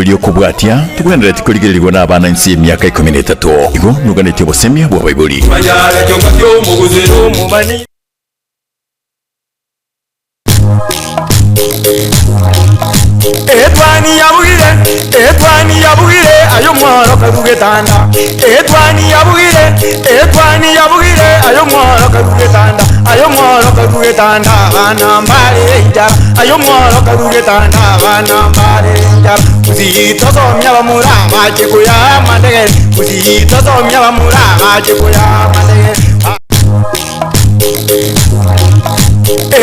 Omoroberi okobwatia togwenereti korigererigwa nabana inse y'emiaka ikomi na etato. Igo noganetie obosemia bw'abaibori. Etwani yabugire, etwani yabugire, aye omworo karue getanda. Etwani yabugire, etwani yabugire, aye omworo karue getanda. Aye omworo karue getanda, abana mbare enchara. Aye omworo karue getanda, abana mbare enchara. Gusii tosomia abamura bache koyaa amandegere, Gusii tosomia abamura bache koyaa amandegere.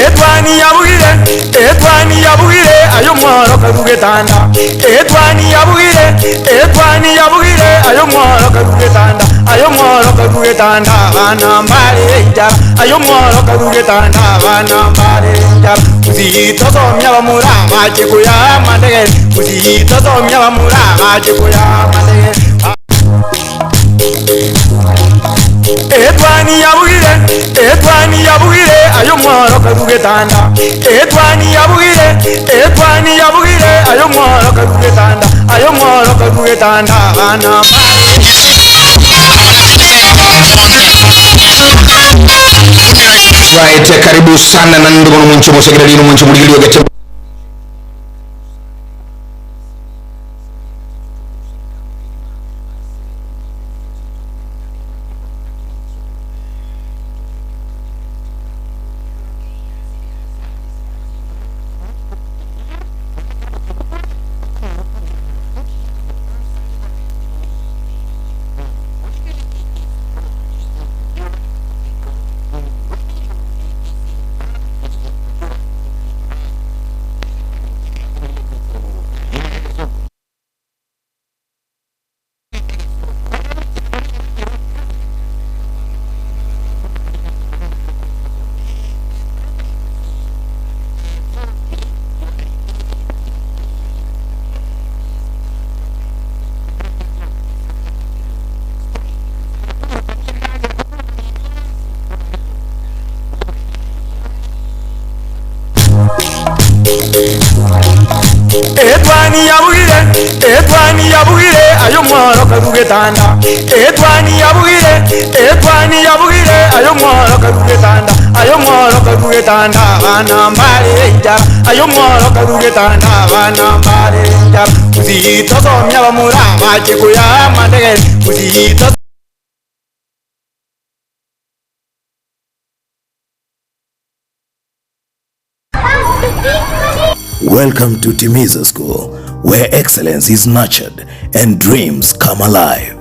Etwani yabugire, etwani yabugire, aye omworo karue getanda. Etwani yabugire, etwani yabugire, aye omworo karue getanda. Aye omworo karue getanda, abana mbare enchara. Aye omworo karue getanda, abana mbare enchara. Gusii tosomia abamura bache koyaa amandegere, Gusii tosomia abamura bache koyaa amandegere. Etwani yabugire, etwani yabugire, aye omworo karue getanda. Etwani yabugire, etwani yabugire, aye omworo karue getanda. Aye omworo karue getanda, abana mbare. Right, karibu sana na ndugu nomonche omosegereri nomonche omorigereria ogete. Etwani yabugire, etwani yabugire, aye omworo karue getanda. Etwani yabugire, etwani yabugire, aye omworo karue getanda. Aye omworo karue getanda, abana mbare enchara. Aye omworo karue getanda, abana mbare enchara. Gusii tosomia abamura bache koyaa amandegere, Gusii toso. Welcome to Timiza School, where excellence is nurtured and dreams come alive.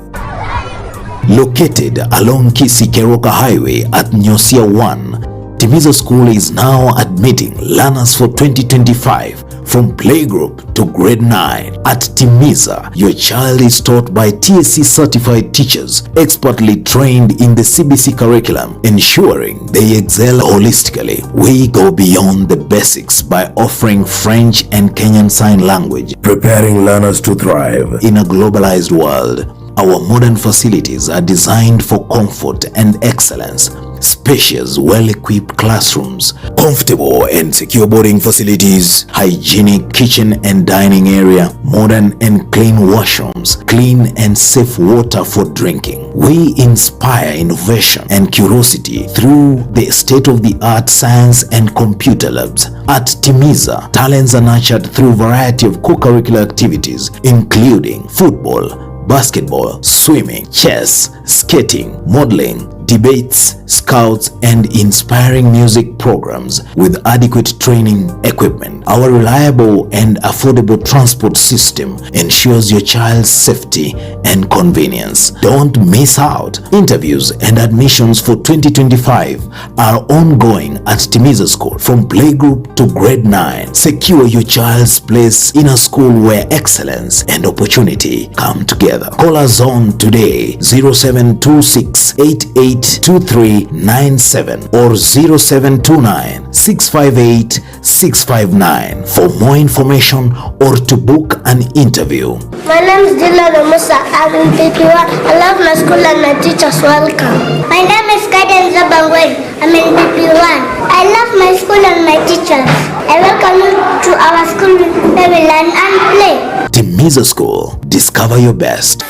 Located along Kisii Keroka Highway at Nyosia 1, Timiza School is now admitting learners for 2025 from playgroup to grade 9. At Timiza, your child is taught by TSC certified teachers expertly trained in the CBC curriculum, ensuring they excel holistically. We go beyond the basics by offering French and Kenyan Sign Language, preparing learners to thrive in a globalized world. Our modern facilities are designed for comfort and excellence. Spacious, well-equipped classrooms, comfortable and secure boarding facilities, hygienic kitchen and dining area, modern and clean washrooms, clean and safe water for drinking. We inspire innovation and curiosity through the state-of-the-art science and computer labs. At Timiza, talents are nurtured through variety of co-curricular activities, including football, basketball, swimming, chess, skating, modeling, debates, scouts, and inspiring music programs with adequate training equipment. Our reliable and affordable transport system ensures your child's safety and convenience. Don't miss out. Interviews and admissions for 2025 are ongoing at Timiza School from playgroup to grade 9. Secure your child's place in a school where excellence and opportunity come together. Call us on today 0726 882397 or 0729 658 659 for more information or to book an interview. My name is Dylan Musa. I'm in PP1. I love my school and my teachers. Welcome. My name is Kaden Zabangwe. I'm in PP1. I love my school and my teachers. I welcome you to our school where we learn and play. Timiza. Ebenezer School, discover your best.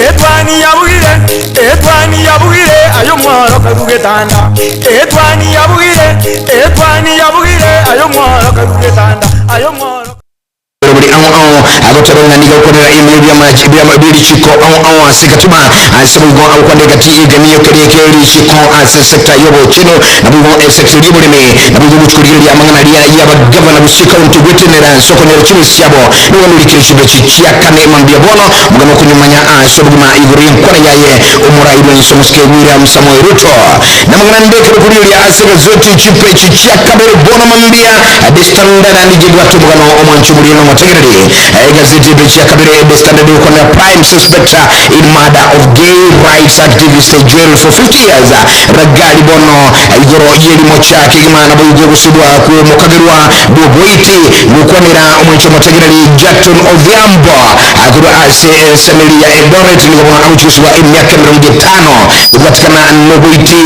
Etwani yabugire, etwani yabugire, aye omworo karue getanda. Etwani yabugire, etwani yabugire, aye omworo karue getanda. Aye omworo. Buri ao ao agoteba ng'a nigo okorera ebibe bi'erichiko ao ao ase katiba ase boigo agokwana egati y'egeminyo keria ki'erichiko ase sector y'obochenu naboigo esector y'oboremi naboigo gochia korigereria amang'ana aria y'abagavana gose ekaunti gwetenera ase okonyora chibesa chiabo nigo norikire chimbechi chia kane mambia bono omogano okonyomanya ase obogima igoro y'enkwana yaye omorai bwense omosike William Samoei Ruto namang'ana ande ekero okorigereria ase egazeti chimpechi chia kabere bono mambia The Standard and Jebwate omogano omwanchi omoria na omotegereri egazeti epeji ya kabere The Standard egokwanera Prime suspect in murder of gay rights activist jailed for 50 years Ragari bono igoro y'erimocha kegima naboigo ogosibwa kw'omokagerwa bw'oboiti gokwanera omwanchi omotegereri Jackton Odhiambo korwa ase ensemeri ya Eldoret nigo bono agochia gosibwa emiaka 50 kobwatikana noboiti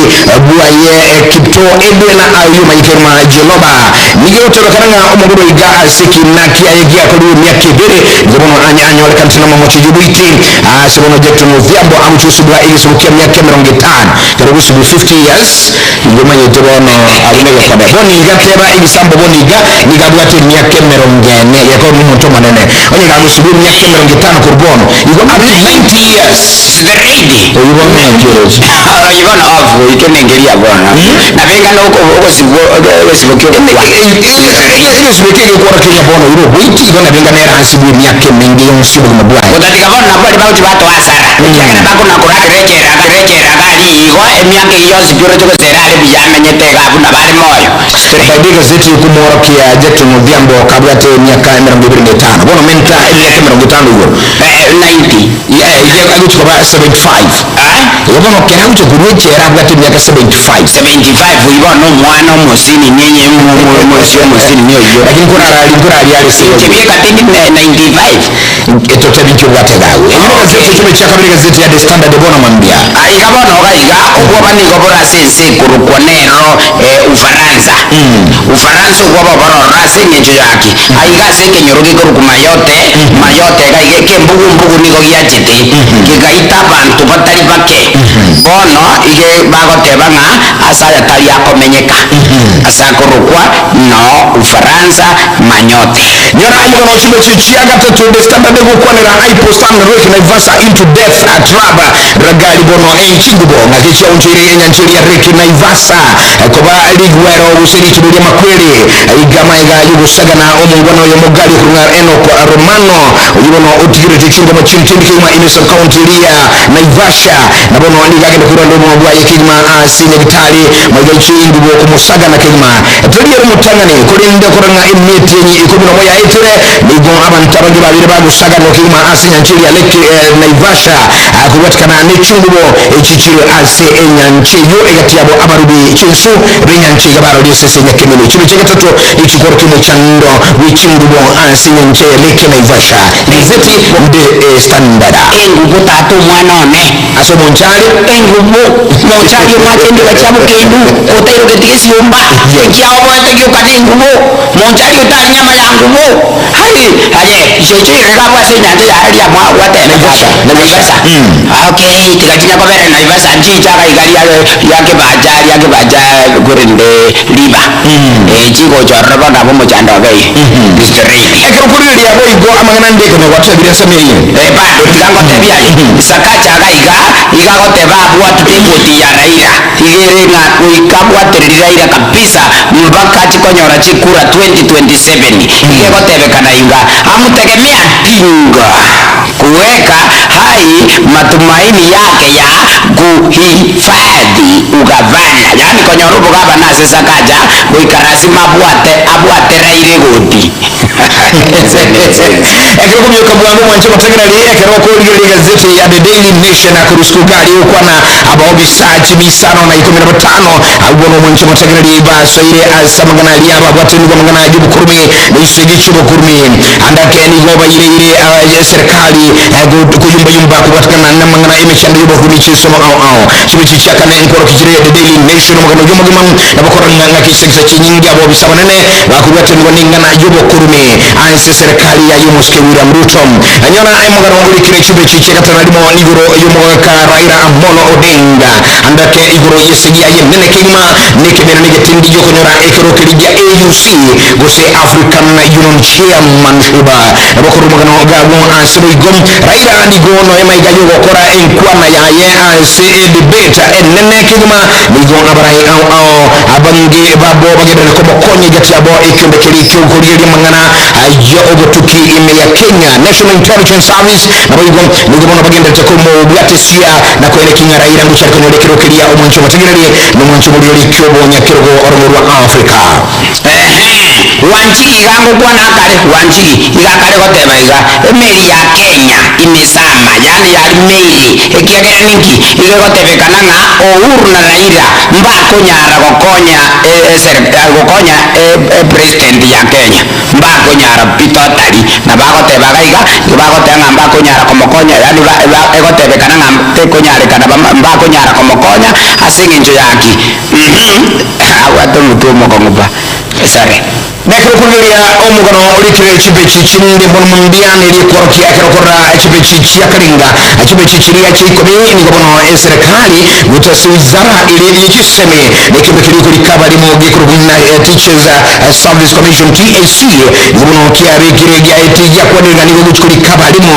bwaye Kiptoo Edwin ayio omanyekire buna Jeloba. Nigo egotorekana ng'a omogoro oiga ase ekina kiaye giakorirwe emiaka ebere, nigo bono anyorekanete namamocho y'oboiti. Ase bono Jackton Odhiambo agochia gosibwa egesubo ki'emiaka 50, ekero ogosibwa 50 years, igo omanyete bono abwo negekone. Bono iga teba egesambo bono iga nigo abwate emiaka 40, gekorwa nomonto omonene. Onye gagosibwa emiaka 50 korwa bono, igo up to 90 years. Oyio bono naki oroche? Oyio bono off goika enengeri ya bono. Nabo engana ogosibwa egesibo ki'ogokwa. Egesibo eke egekworokia ng'a bono oire oboiti, igo nabo engana ere ase bw'emiaka emenge yonsi y'obogima bwaye. Gotatiga bono nabwo baria bagochia batoa asara, ekiagera bakona koragera echela echela iga aria igo, emiaka eyio yonsi pi oroche gose ere are buya amenyete iga buna bare moyo. By the egazeti ekomworokia Jackton Odhiambo kabwate emiaka 25. Bono menta emiaka 50 igoro. 90. Iga agochia koba 75. Igo bono kera agochia korwa echela abwate emiaka 75. 75 igo bono omwana omosinini enye omosia omosinini oyio. Lakini nkorarari nkorari are se. Inche bieka tindi 95. Etotebi nki obwate iga agwo. Eyio negazeti ekibe chia kabere egazeti ya The Standard bono mambia. Aiga bono iga iga obwoba nigo bore ase ense ekorokwa nero Ufaransa. Ufaransa obwoba obororo ase eng'encho yaki? Aiga ase ekenyoro gekorokwa Mayotte, Mayotte iga iga ekembugu-mbugu nigo giachete, kegaita abanto batari bake. Bono ige bagoteba ng'a ase aya tari akomenyeka, ase akorokwa no Ufaransa Mayotte. Nyora omogano o chimechi chia gatato The Standard egokwanera IPOA stun Lake Naivasha into death trap Ragari bono enkingubo ng'aki chiaonchoire enyancha eria Lake Naivasha koba rigwero gose richibo ri'amakweri Iga amaiga y'ogosagana omongwana oyomo gari okorwa ng'a Enock Romano oyio bono otigerete chingoma chintindi kegima ime sub-county eria ya Naivasha na bono nigo agenda koiranda obogima bwaye kegima ase nyagitari maiga chingubo komosagana kegima Tari ere omotang'ani, korende korang'a emetienyi ikomi nomo yaetire, nigo abanto abange babeire bagosaganwa kegima ase enyancha eria Lake Naivasha, kobwatikana ne chingubo echi chire ase enyancha eyio egati yabo abarubi chinsu b'enyancha iga barorie ase enyakemeno. Chibe chi'egatato nichikworokia omochando bwe chingubo ase enyancha ya Lake Naivasha. Igazeti The Standard. Engubo tata omwana one. Ase omonchari. Engubo monchari omwache enduga chia bokendu, otairogeti gesiomba, ekiaoboete gioka nengubo, monchari otari nyama ya ngubo. Hai, aye, ichoicho irega abwo ase enyancha yaye ria mwa gwateba Naivasha, Naivasha. Okay, tiga chinya kobera Naivasha nchicha iga iga ria ria kibacha ria kibacha korende riba. Eh, chigocha ororo bono nabo omochando obeire. Straight. Ekero okorigereria boigo amang'ana ande ekero gwatebire ase emeyio. Eh, bado tiga ngotebie aye, Sakaja iga iga, iga agoteba abwatete ekoti ya Raila, iga ere ng'a goika abwatereri Raila kabisa mpaka achie konyora chikura 2027, iga egotebekana inga amutegemea Odinga kuweka hai matumaini yake ya kuhifadhi ugavana, yaani konyora obogavana ase Sakaja goika lasima abwate abwate Raila egoti. Ekero okomioka bwango mwanche motegereri ekero okorigereria egazeti ya The Daily Nation akorwa isiko iga aria gokwana abaobisa chimisano na ikomi na batano abwo bono omwanche motegereri basoire ase amang'ana aria babwatanigwe amang'ana ayio obokurumi na isegi chi'obokurumi ande ake nigo baireire eserekari koyumbayumba kobwatekana namang'ana emechando y'obokurumi chi'ensomo ao ao chibechi chia kane nkoroki chire The Daily Nation omogano oyio omogima nabokora ng'a ng'aki chisegisa chinyinge abobisa abanene bakobwatanigwa neng'ana y'obokurumi ase eserekari ya y'omosike William Ruto. Nyora omogano orikire chibechi chia gatano rimo igoro y'omogaka Raila Amolo Odinga ande ake igoro y'esegi yaye enene kegima nekemera negetindi giokonyora ekero keria gia AUC gose African Union Chairmanship. Nabo korwa omogano gabwo ase boigo Raila nigo noe maiga yogokora enkwana yaye ase edebate enene kegima nigo abarai ao ao abange babo bagenderere komokonya egati yabo ekiombe keria kiokorigereria amang'ana ya obotuki ime ya Kenya National Intelligence Service naboigo nigo bono bagenderete komobwatesia na koenekia ng'a Raila ngochia are konyora ekero keria omwancho omotegereri na omwancho omoriori kiobonyakerogo oromo rwa Africa. Ehe, Wanjigi iga ngokwana akare, Wanjigi iga akare goteba iga, Emeri ya Kenya imezama, yaani yarimeire, ekiagera ninki? Iga egotebekana ng'a Uhuru na Raila mbakonyara gokonya gokonya epresident ya Kenya, mbakonyara pi totally, na bagoteba iga iga, igo bagoteba ng'a mbakonyara komokonya, yaani egotebekana ng'a tekonyarekana mbakonyara komokonya ase eng'encho yaki? Abwate omotwe omokong'u pa. Esare. Nekero okorigereria omogano orikire chimbechi chinde mono mambia neria ekworokia ekero okorora chimbechi chia karenga chimbechi chiria chia ikomi nigo bono eserekari gocha ase wizara ere ye chisemi na ekeombe keria okorika abarimo gekorokwa buna Teachers Service Commission TSC nigo bono kiabekire giaeti giakwanire ng'a nigo gochi korika abarimo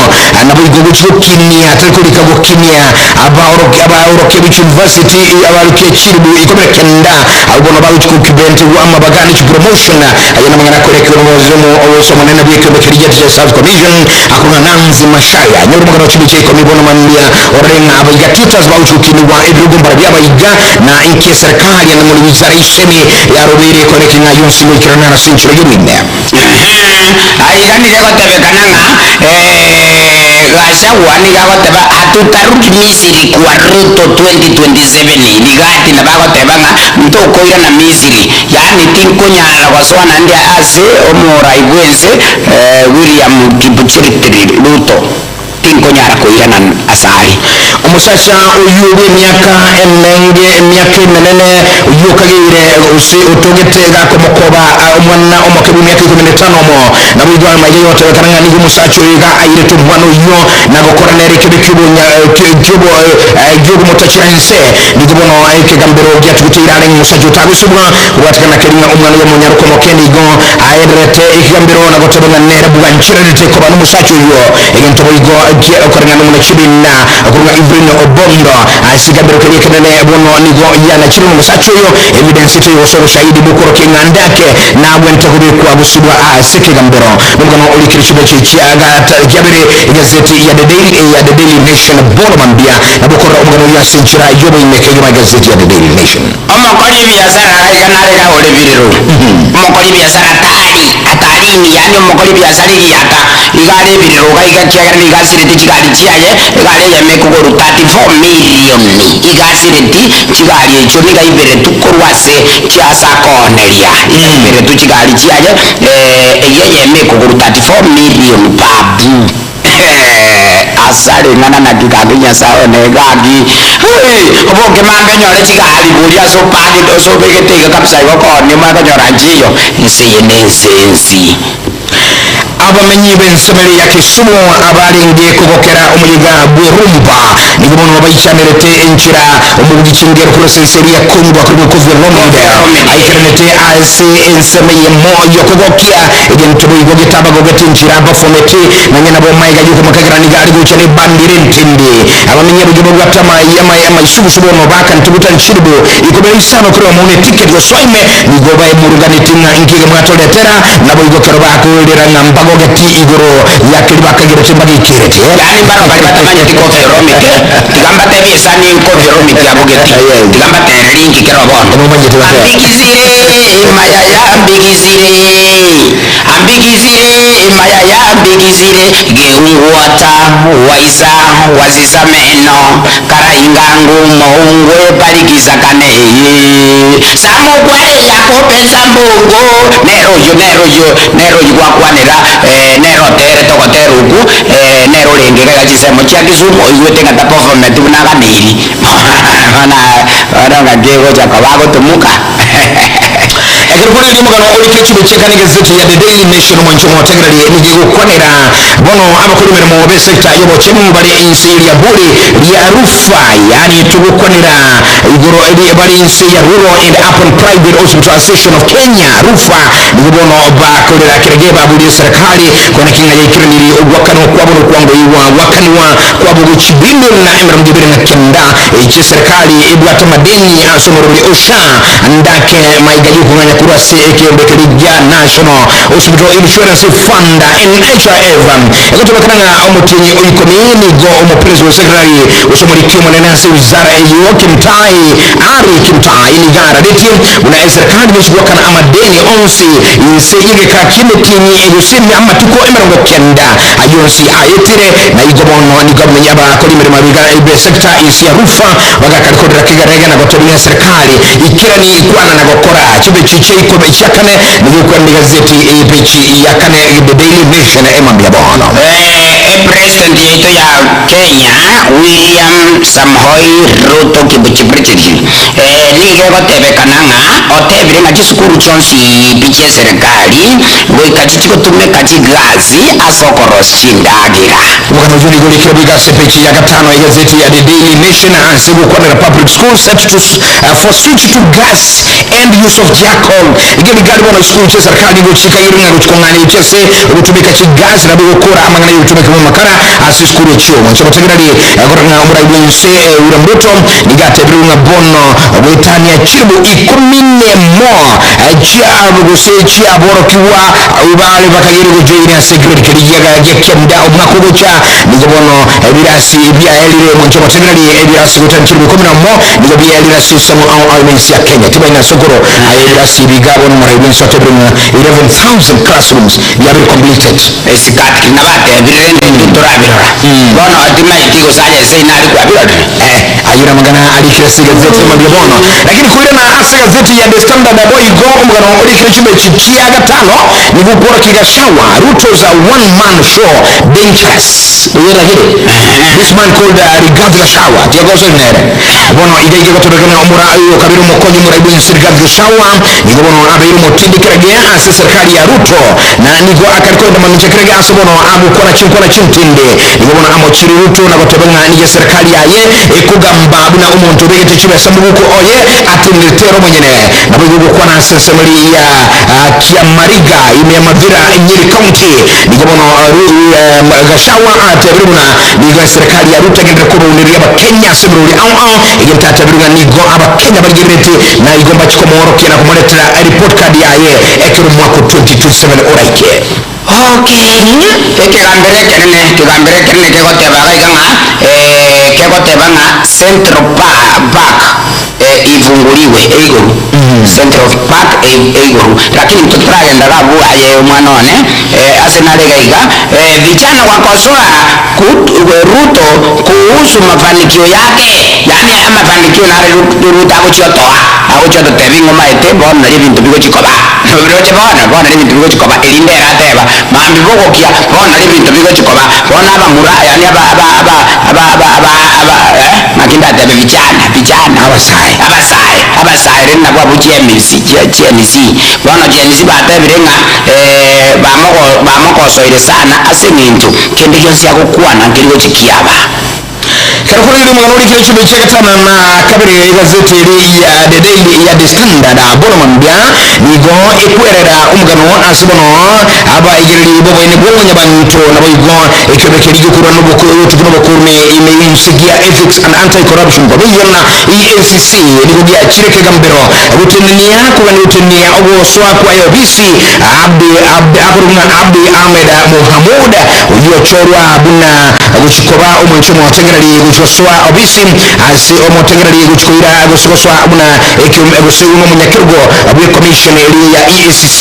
naboigo gochi gokinia tari korika gokinia abaorokia abaorokia be chiuniversity abaorokia chilibu ikomi na kenda abwo bono bagochi gokibentigwa amabaga ne chipromotion Aya namang'ana akorekire omobozi omo omonene bw'ekeombe keria gia Teachers Service Commission akorwa Nancy Mashaya. Nyora omogano chimbe chia ikomi bono mambia orore ng'a abaiga tutors bagochukinigwa ebirogo mbarabio abaiga na inki eserekari ande muri wizara y'isemi yarobeire ekoreke ng'a yonsi ngoikerana ase enchera y'oboime. Aiga nigo egotebekana ng'a Gachagua nigo agoteba hatutarudi Misiri kwa Ruto 2027 Rigati nabo agoteba ng'a ntokoirana Misiri yaani tinkonyara gosoa naende ase omorai bw'ense William Kipchirchir Ruto. Tinkonyara koirana asare. Omosacha oyio bw'emiaka emenge, emiaka emenene, oyio okageire gose otogete gakomokoba omwana omoke bw'emiaka ikomi na etano omo. Naboigo amaiga yogotebekana ng'a nigo omosacha oyo iga airete omwana oyio na gokora nere ekebe ki'okomotachera inse. Nigo bono ekegambero giatuguteire are ng'a omosacha otagosibwa kobwatekana keria ng'a omwana oyo omonyaroka omoke nigo aendererete ekegambero na goteba ng'a nere bwanchererete koba nomosacha oyio. Egento boigo kia okoreng'ana buna chibina okorwa Evelyn Obondo ase ekegambero keria ekenene bono nigo yanachirwe nomosacha oyo evidence teiyo gose oboshahidi bokorokia ng'a ndake nabwenerete kobekwa gosibwa ase ekegambero. Nomogano orikire chibeche chia kiabere egazeti ya The Daily ya The Daily Nation bono mambia nabo okorora omogano oyio ase enchera y'oboime kegima egazeti ya The Daily Nation. Omokori ebiasara gaiga nare gaore birero. Omokori ebiasara tari hatarini, yaani omokori ebiasara egiaka iga are ebirero gaiga ekiagera nigo asireti chigari chiaye, egari eyemo ekogorwa 34 million iga asireti chigari echio nigo aiberetwe korwa ase chiase akooneria iga aiberetwe chigari chiaye eyio eyemo ekogorwa 34 million babu. Ase ring'ana naki gaki Nyasae one gaki Hei, oboke mambia onyore chigari boria ase opagete ase obegete iga kabisa igo koonia omanye konyora nchiyo ense eye nense ensi. Abamenyi b'ensemo eria ya Kisumu abarenge kogokera omoyega bw'erumba nigo bono baichanerete enchera omobugi chingero korwa ase ense eria ya Congo akorokwa Koffi Olomide aikeranete ase ensemo eyemo y'okogokia egento boigo getabagogete enchera bafomete nonya nabo maiga y'okomokagerania nigo are gocha nebandi ere entindi. Abamenyi abaria babwate amaisugusu bono bakanete gotari chilibu ikomi na isano kera omonto eticket gosoa ime nigo baemuruganetie ng'a inki iga mwatoretera naboigo kero bakoerera ng'a mbagogeti igoro ya keria bakagerete mbageikerete. Yaani mbaro baria batamanyeti Koffi Olomide, tiga mbatebie esani Koffi Olomide abogeti, tiga mbatereri inki kero bono. Omomanyete bateba. Ambigizire mayaya ambigizire, ambigizire Mbikisire geungwota waisa wasisa meno karainga ngumo ungwe parikisakane samukware yakopesa mbungu nero oyo nero oyo nero oyo gwakwanera eh, nero tere togotera oku eh, nero orenge iga chisemo chia Kisumu oigwete ng'a ta performeti buna aganeiri bono bono ng'aki egocha koba agotumuka. Ekero kore rimogano orikire chibe chiekane egazeti ya The Daily Nation omwancho omotegereri nigo egokwanera bono abakori emeremo be sector y'obochenu bare inse ya buri ria rufa yani togokwanera igoro eri bare inse ya Rural and Urban Private Hospital Association of Kenya rufa nigo bono bakorera kerege baburie serikali kona kinga yaikiraniri ogwakano kwabo nokwangoiwa gwakaniwa kwabo gochibilion na emirongo ibere na kenda eche serikali ebwate madeni ase omoroberi osha ndake maiga yokong'anya korwa ase ekeombe keria gia National Hospital Insurance Fund NHIF egotobekana ng'a omotienyi o ikomi nigo omo principal secretary gose omoriki omonene ase wizara eyio Kimtai Ari Kimtai nigo araretie buna eserikali nechi gwakana amadeni onsi inse y'egeka ki'emetienyi gose amatuko emerongo kenda ayio onsi aetire na igo bono nigo abamenyi abakora emeremo abiga ebe sector inse ya rufa bagakarikorera kigarege na gotoria serikali ikirani kwana na gokora chibechi chia ikomi chia kane nigo kwani gazeti epechi ya kane The Daily Nation emambia bono. President yetu ya Kenya William Samoei Ruto Kibuchibrichiri nigo egotebekana ng'a otebire ng'a chisukuru chionsi pi chia serikali goika chichigotumeka chigasi ase okorosia chindagera. Omogano oyio nigo orikire boigo ase peji ya gatano egazeti ya The Daily Nation ase gokwanera public school set to for switch to gas and use of charcoal iga rigari bono school chia serikali nigo chikaire ng'a gochikong'ania gochia ase ogotumeka chigas nabo gokora amang'ana yogotumeka bwa amakara ase esukuru echio mwancho motegereri ekora ng'a omorai bwa ense William Ruto nigo atebire ng'a bono goetania chiribu ikumi nemo chia gose chiaborokigwa bare bakagere gojoina ase grade keria gia kenda omwaka ogocha nigo bono ebirasi biaerire mwancho motegereri ebirasi goetania chiribu ikumi na mo nigo biaerire ase esomo ao ao ensi ya Kenya tibaina sokoro aye ebirasi biga bono omorai bwa ense atebire ng'a 11000 classrooms biabere completed. Esikati nabatebire ndi turabirora bono timaiti gosaya ase inari kwabirorire. Ayira magana arikire ase gazeti mabia bono lakini kuirana ase gazeti ya The Standard boigo omogano orikire chimechi chia gatano nigo kwora kigashawa Ruto's a one man show dangerous lakini this man called Rigathi Gachagua tiagoso nere bono iga iga gotorekana omura kabiri omokonyi omorai bwa ense Rigathi Gachagua nigo bono abeire omotindikeragia ase serikali ya Ruto na nigo akari kwenda mamicha kerege ase bono agokora chinkwana chintinde nigo bono amochiri Ruto na goteba ng'a nigo serikali yaye ekogamba buna omonto obegete chibesa mobuko oye atinetero mwenyene nabo igo gokwana ase ensemeri ya Kiamariga ime ya Mathira Nyeri County nigo bono Gachagua atebire buna nigo serikali ya Ruto egendere kobauniria abakenya ase ebirori ao ao egento atebire ng'a nigo abakenya barigererete na igo mbachikomorokia na komoretera report card yaye ekero omwaka 2027 oraike. Okay, ekegambere ekenene kegambere ekenene kegoteba iga ng'a kegoteba ng'a Central Park ifunguliwe eigoru Central Park eigoru lakini tuturagendaga abu aye omwana one ase narega iga vijana wakosoa Ruto kuhusu mafanikio yake yani amafanikio nare Ruto agochiotoa agochiototebi ng'oma ete bono nari ebinto bigochikoba biroche bono bono nari ebinto bigochikoba erinde erateba mambi bogokia bono nari ebinto bigochikoba bono abamura yani aba aba aba aba aba aba aba ng'aki ndatebe vijana vijana Abasae. Abasae abasae rende nabwo abwo GMC GNC bono GNC batebire ng'a bamogosoire sana ase eng'encho kende gionsi agokwana nkeri gochikiaba. Kero kore mugano orikire chimbe chia gatano na kabere igazeti eri ya The Daily ya The Standard bono mambia nigo ekwerera omugano ase bono abaigereri boboine bw'omonyabanto nabo igo ekebe keri gikurwa n'obutuku n'obukurume ime y'ensi gia Ethics and Anti-Corruption Commission EACC nigo giachire kegambero gutenenia kugani gutenia ogoswa kwa obisi Abdi Abdi akorunga Abdi Ahmed Mohamud oyochorwa buna guchikoba omwencho mwategereri gochia gosoa obisi ase omotengereri gochia koira gose gosoa buna ekiom gose buna omonyakerogo bw'ekomishoni eria ya EACC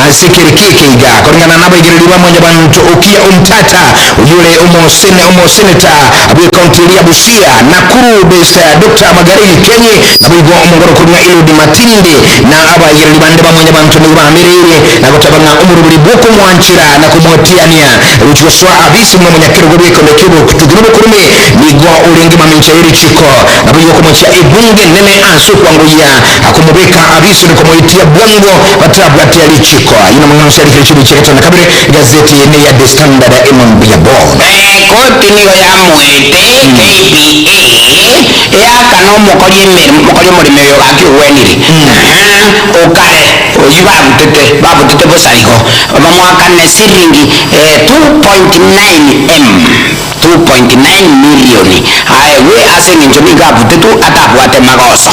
ase ekereki eke iga koreng'ana nabaigereri ba mwanyabanto Okiya Omtata oyore omosene omoseneta bw'ekaunti eria ya Busia Nakuru based Doctor Magare Gikenyi naboigo omongoro korwa Eliud Matindi na abaigereri bande ba mwanyabanto nigo baamereire na goteba ng'a omoroberi bw'okomwanchera na komotiania gochia gosoa abisi buna omonyakerogo bw'ekeombe ki'obotuki nobokurume nigo orenge mamincha ye richiko, naboigo komochia ebunge enene ase okwangoyia komobeka abisi na komoitia bwango batabwatia richiko. Ayio namang'ana onsi arikire chibuku chia gatano na kabere, egazeti neya The Standard emo mbuya bono. Ekoti nigo yamoete KPA eakane omokori emeremo omokori omoremo oyo gaki ogwenire, okare oyio babutete babutete bosa igo, bamoakane siringi 2.9 M, 2.9 million, aegwe ase eng'encho nigo abutetwe atabwate magoso.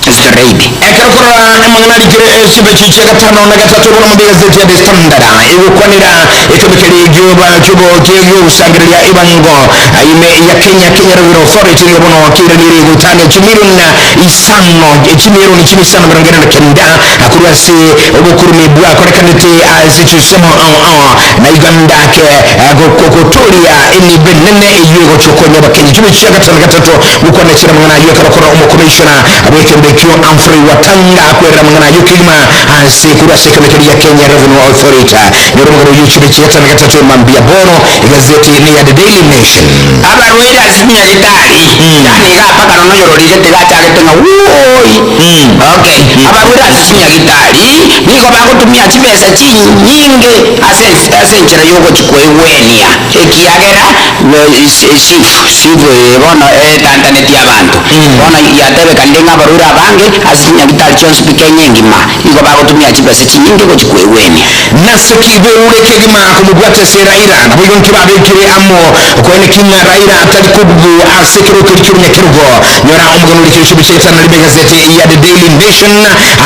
Straight. Ekero korora amang'ana arikire echimbechi chia gatano na gatato bono mobe egazeti ya The Standard egokwanera ekeombe keria gioba kiobo kiogosangereria ebango ime ya Kenya Kenya Revenue Authority nigo bono keiranire goetania chimilion isano chimilioni chimisano emerongo ene na kenda korwa ase obokurumi bwakorekanete ase chinsemo ao ao na Uganda ake gotoria enibo enene eyio egochia gokonya abakenya chimbechi chia gatano na gatato Gokwana chire amang'ana ayio ekero korwa omokomishona bw'ekeombe ekio Humphrey Watanga akwerera amang'ana ayio kegima ase korwa ase ekeombe keria Kenya Revenue Authority. Nyora omogano oyio chibe chigatano na gatato mambia bono egazeti neya The Daily Nation. Abarwaire ase chinyagitari, yaani iga mpaka nonya oyororire tigachagete ng'a woi. Okay, abarwaire ase chinyagitari nigo bagotumia chibesa chinyinge ase ase enchera yogochi koegwenia ekiagera SHIF, SHIF eye bono etantanetie abanto. Bono yatebekanire ng'a abarwaire abange ase chinyagitari chionsi pi Kenya engima igo bagotumia chibesa chinyinge gochi koegwenia. Nase ki beure kegima komobwata ase Raila? Naboigo nki babekire amo koeneki ng'a Raila atari kobugwa ase ekerogo keria ki'oronyakerogo? Nyora omogano oria kera chibe chia gatano na rimo egazeti ya The Daily Nation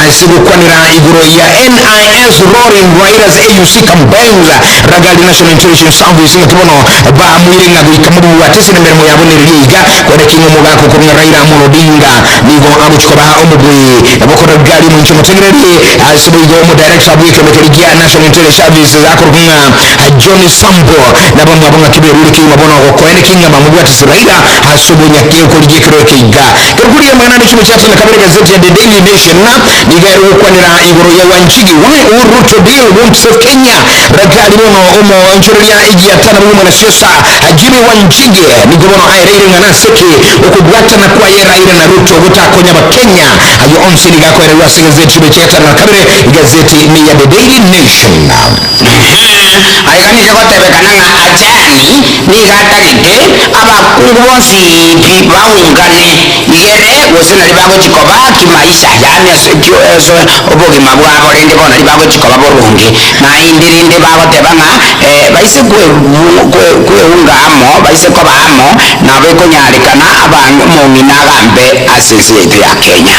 ase gokwanera igoro ya NIS Roaring Raila's AUC Campaigns Ragari National Intelligence Service ng'aki bono bamoire ng'a goika mobwate ase emeremo yabo nereria iga koeneki ng'a omogaka okorwa ng'a Raila Amolo Odinga nigo agochia koba omobui. Nabo Ragari omoinche omotegereri ase boigo omodirector bw'ekeombe keria gia National Intelligence Services akorokwa ng'a John Sambo nabamwabo ng'aki berure kegima bono gokoeneki ng'a bamobwate ase Raila ase obonyake okorigia ekero eke iga. Ekero korigia amang'ana ande chibe chiatana kabere egazeti ya The Daily Nation nigo ere gokwanera igoro ya Wanjigi why Uhuru Ruto deal won't save Kenya Ragari bono omoonchoreria egiatana bwa omwanasiasa Jimmy Wanjigi nigo bono aereire ng'a naseki okobwatana kwaye Raila na Ruto gotakonya abakenya. Ayio onsi nigo akoererwa ase egazeti chibe chiatana na kabere egazeti neya The Daily Nation. Aiga nigo egotebekana ng'a Ajani nigo atagete abakungu bonsi pi baungane igere gose nari bagochia koba kimaisha, yaani ase ekio ase obogima bwabo rende bono nari bagochia koba boronge. Naende rende bagoteba ng'a baise kweunga amo, baise koba amo, nabo ekonyarekana abang omong'ina agambe ase ense yaito ya Kenya.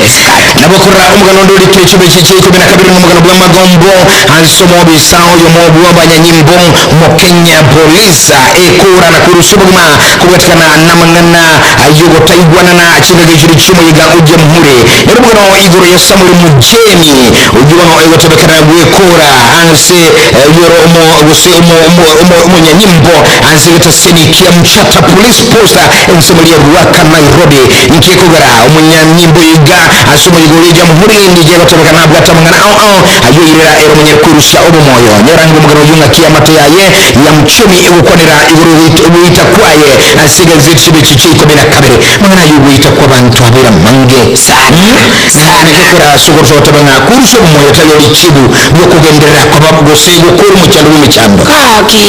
Esikati. Nabo korora omogano onde orikire chibeche chia ikomi na kabere nomogano bw'amagombo ase omobisa oyomo bw'abanyanyimbo Mokenya Police ekora na korusia obogima kobwatikana namang'ana y'ogotaigwanana chingaki chiria chi'omoyega o Jamhuri. Nere omogano igoro ya Samuel Mujeni oyio bono egotebekana gwekora ase oyoro omo gose omo omo omo omonyanyimbo ase egetaseni kia Mchata Police Post ensemo eria Ruaka Nairobi. Inki ekogera omonyanyimbo iga ase omoyega oria Jamhuri nigo egotebekana abwate amang'ana ao ao ayio oirera ere omonyene kwerusia obomoyo. Nyora ng'a omogano oyio ng'aki amato yaye ya Mchemi egokwanera igoro y'ogoita kwaye ase egazeti chibechi chia ikomi na kabere. Amang'ana ayio ogoita kw'abanto abere amange Sana, sana. Naki ekore ase ogotoa goteba ng'a kwerusia obomoyo tari richibu ri'okogenderera koba gose gokora omochando bw'emechando. Gaki.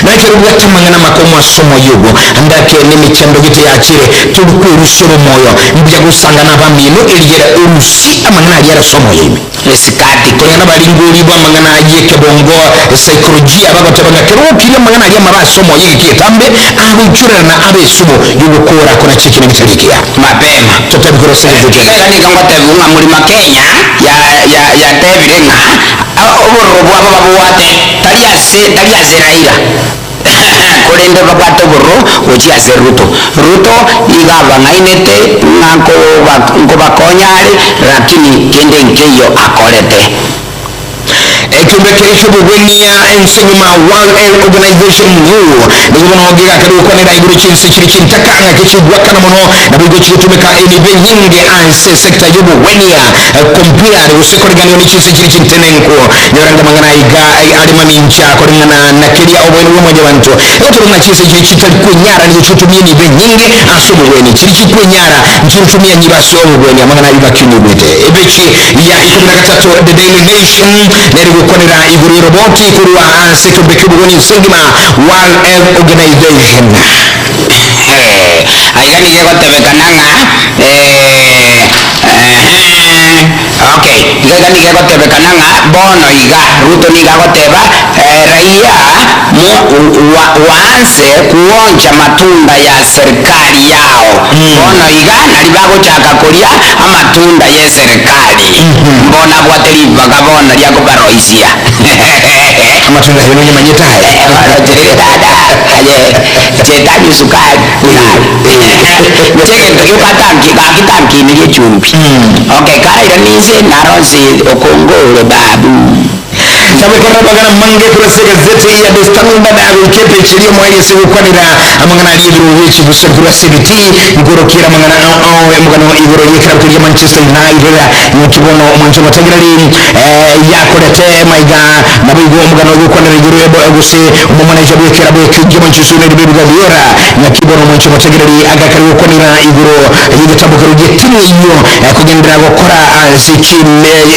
Naki obwate amang'ana amakong'u ase omoyo obo, ande ake nemechando gete yachire, tori kwerusia obomoyo, mbuya gosanga nabamino, erigera orusie amang'ana aria are ase omoyo ime. Esikati. Koreng'ana abaringori bw'amang'ana y'ekebongo, saikolojia, bagoteba ng'a kero okirie amang'ana aria amabe ase omoyo egeka egetambe, agoichorerana abe esumo y'ogokora konacha ekina getari ekiya. Mapema. Totebi korwa ase egento Iga ekiya. iga nigo ngotebiwa ng'a Mlima Kenya ya ya yatebire ng'a obororo bwabo babwate tari ase tari ase Raila. Korende babwate obororo gochia ase Ruto. Ruto iga abang'ainete ng'a nkobakonya are, rakini kende nkeiyo akorete. Ekeombe keria ki'obogwenia ense nyuma, World Health Organization, who, nigo bono gegakera gokwanera igoro chinse chiria chintaka ng'a kechigwakana mono naboigo chigotumeka enibo enyinge ase esecta y'obogwenia compared gose korenganigwa ne chinse chiria chintenenku. Nyora ng'a amang'ana aiga are mamincha koreng'ana na keria oboene bwa mwanyabanto egoteba ng'a chinse chiria chitari kwenyara nigo chigotumia enibo enyinge ase obogwenia chiria chikwenyara nchirotumia nyibo ase obogwenia. Amang'ana ayio gakinyigwete ebechi ya ikomi na gatato The Daily Nation nere gokwanera igoro y'eroboti korwa ase ekeombe ki'obogwenia ense engima, World Health Organization. Aiga nigo egotebekana ng'a okay, iga iga nigo egotebekana ng'a bono iga Ruto nigo agoteba raia waanze kuonja matunda ya serikali yao. Bono iga nari bagochaka koria amatunda y'eserikali. Mbono abwate ribaga bono ria kobaroisia. Amatunda aye nonyamanyete aye? Orocherire dada, aye chetanywa sukari, inche egento gioka tanki gaki tankinerie echumbi. Okay, karaira ninse naro nse okongore babu. Tabekorera amang'ana amange korwa ase egazeti ya The Standard agoika epeji eria omoerio ase gokwanera amang'ana aria ebirogo bie chibusa korwa ase ebitii nkorokera amang'ana ao ao emogano igoro y'ekerabu keria Manchester United naki bono omwancho omotegereri yakorete maiga naboigo omogano ogokwanera igoro ya gose omomaneja bw'ekerabu ekio kia Manchester United Pep Guardiola naki bono omwancho omotegereri agakare gokwanera igoro y'egetambo keria gi'etimu eyio kogenderera gokora ase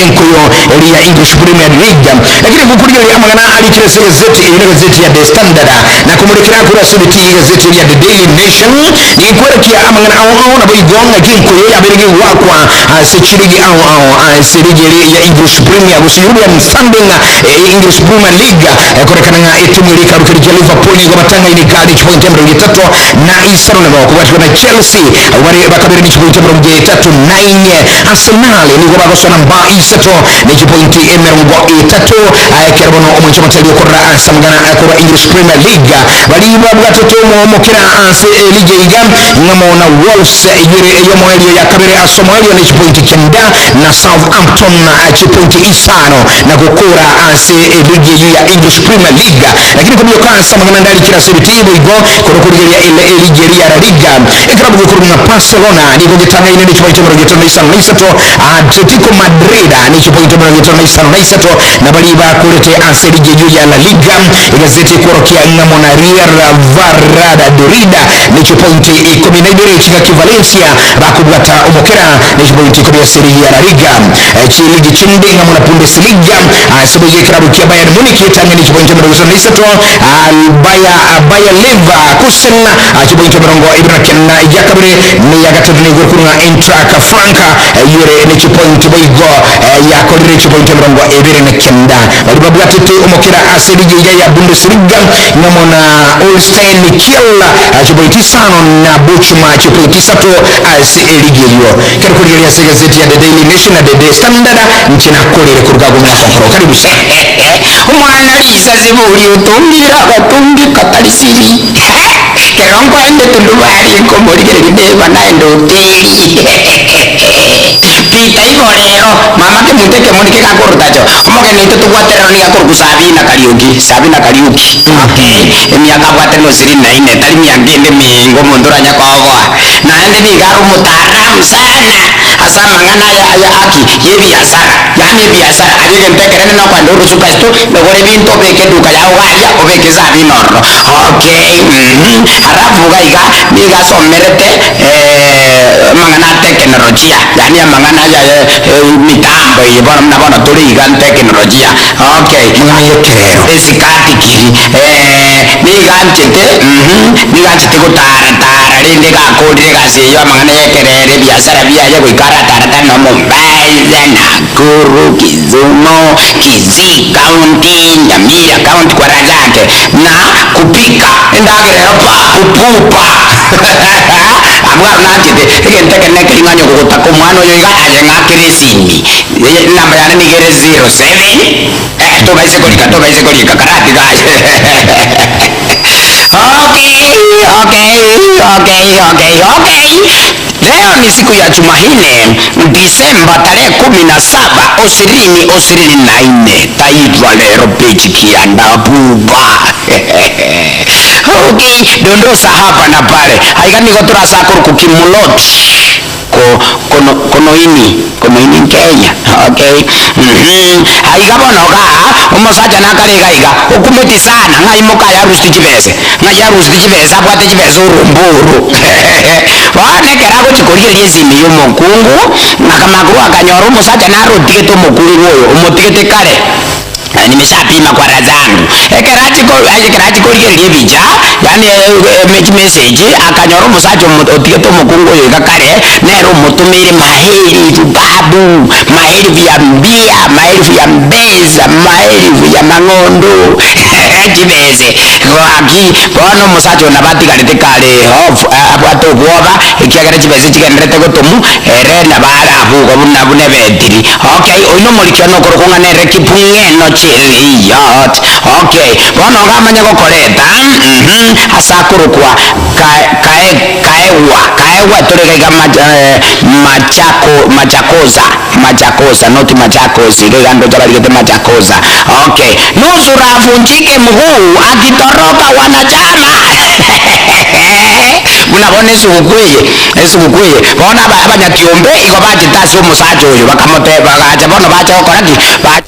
enkoyo eria ya English Premier League. Lakini gokorigereria amang'ana arikire ase egazeti eye negazeti ya The Standard na komorekera korwa ase ebiti y'egazeti eria The Daily Nation ninkwerekia amang'ana ao ao naboigo ng'aki enkoyo yabeire gegoakwa ase chirigi ao ao ase ligi eria ya English Premier gose European Standing English Premier League ekorekana ng'a etimu eria ekarukeria kia Liverpool nigo batang'aine gari chipointi emerongo etato na isano nabo kobwatigwa na Chelsea abwo bare bakabere ne chipointi emerongo etato na inye. Arsenal nigo bagosoa namba isato ne chipointi emerongo etato ekero bono omonche omotari okorora ase amang'ana korwa English Premier League baria babwatete omokera ase eligi eiga ng'amo na Wolves eyio ere eyomoerio ya kabere ase omoerio ne chipointi kenda na Southampton chipointi isano na gokora ase eligi eyio ya English Premier League. Lakini kobioka ase amang'ana ndarikire ase ebitii boigo korwa korigereria eligi eria ya La Liga ekerabu gekorwa ng'a Barcelona nigo getang'aine ne chipointi emerongo etano na isano na isato, Atletico Madrid ne chipointi emerongo etano na isano na isato, na baria bakorete ase eligi eyio ya La Liga egazeti ekworokia ng'a mona Real Valladolid ne chipointi ikomi na ibere chingaki Valencia bakobwata omokera ne chipointi ikomi ase eligi ya La Liga. Chiligi chinde ng'a mona Bundesliga ase boigo ekerabu kia Bayern Munich getang'aine chipointi emerongo isano na isato, Bayer Leverkusen chipointi emerongo ebere na kenda, eya kabere na eya gatato nigo ekorwa ng'a Eintracht Frank eyio ere ne chipointi boigo yakorire chipointi emerongo ebere na kenda. Baria babwatete omokera ase eligi eria ya Bundesliga ng'amo na Holstein Kiel chipointi isano na Bochum chipointi isato ase eligi eyio. Ekero korigereria ase egazeti ya The Daily Nation na The The Standard inche nakorire koruga agwo Mwasonkoro. Karibu sana. Omwana risasi boria otongire agatungi katari siri. Kero nkoenda etundubari nkomorigereria ndeba naende oteri. Peter igo rero mama kemonto ekemo nike gakorutacho omogeni oito tobwate rero nigo akorokwa Sabina Kariuki Sabina Kariuki okay emiaka abwate no ishirini na ine tari miaka ende emenge omonto oranya koboa naende nigo are omotaalamu sana ase amang'ana aya aya aki ya ebiasara yaani ebiasara aria egento ekenene nokoenda orosuka isiko ogore ebinto obeke eduka yao iga aria obeke Sabina ororo okay mmh alafu iga iga nigo asomerete amang'ana a tekenolojia yaani amang'ana aya ya emitambo eye bono buna bono tore iga ntekenolojia okay Amang'ana y'ekerero. Esikati kiri nigo anchete nigo anchete gotara tara rende gakorire egasi eyio amang'ana y'ekerero ebiasara biaye goika aratara tare no Mombasa, Nakuru, Kisumu, Kisii county, Nyamira county kwa raha zake na kupika endagera ero pa kupupa abwo aro nanchete egento ekenene ekeri ng'a onye kogotaka omwana oyo iga aye ng'akere esimi enamba yane niga ere 07 eh tobaise korika tobaise korika karatiga aye. okay, okay, okay, okay. Leo ni siku ya Jumanne, Disemba tarehe 17 2024. Taifa lero peji kianda buba. Okay, dondosa hapa na pale. Aiga nigo turasakuru kukimulot ko kono konoini konoini Kenya. Okay. Aiga bono ga omosacha nakariga iga okumeti sana ng'ai mokaya rusti chibese ng'ai arusti chibese abwate chibese orumburu bono ekero agochikorigereria esimi ya omokungu akamakuru akanyora omosacha naro otigete omokungu oyo omotigete kare. Nimeshapima kwa raha zangu ekero ekero achikorigereria ebicha yaani message akanyora omosacha otigete omokungu oyo iga kare nere omotomeire maelfu babu maelfu ya mbia maelfu ya mbesa maelfu ya mang'ondo chibese gaki bono omosacha oyo nabo atigarete kare hofu abwate obwoba ekiagera chibese chigenderete gotomu ere nabo are abwo igo buna buna ebetiri. Okay, oyio nomorikio nokoro ng'a nere kipung'eno chiriyot. Okay, bono iga amanye gokoreta ase akorokwa kaegwa kaegwa tore iga iga machako machakoza machakoza not machakos iga iga ndoche barigete machakoza. Okay, nusura avunjike mguu akitoroka wanachama buna bono esuguku eye esuguku eye bono abanyakiombe igo bachete ase omosacha oyo bakamoteba bagacha bono bacha gokora ki? Bacha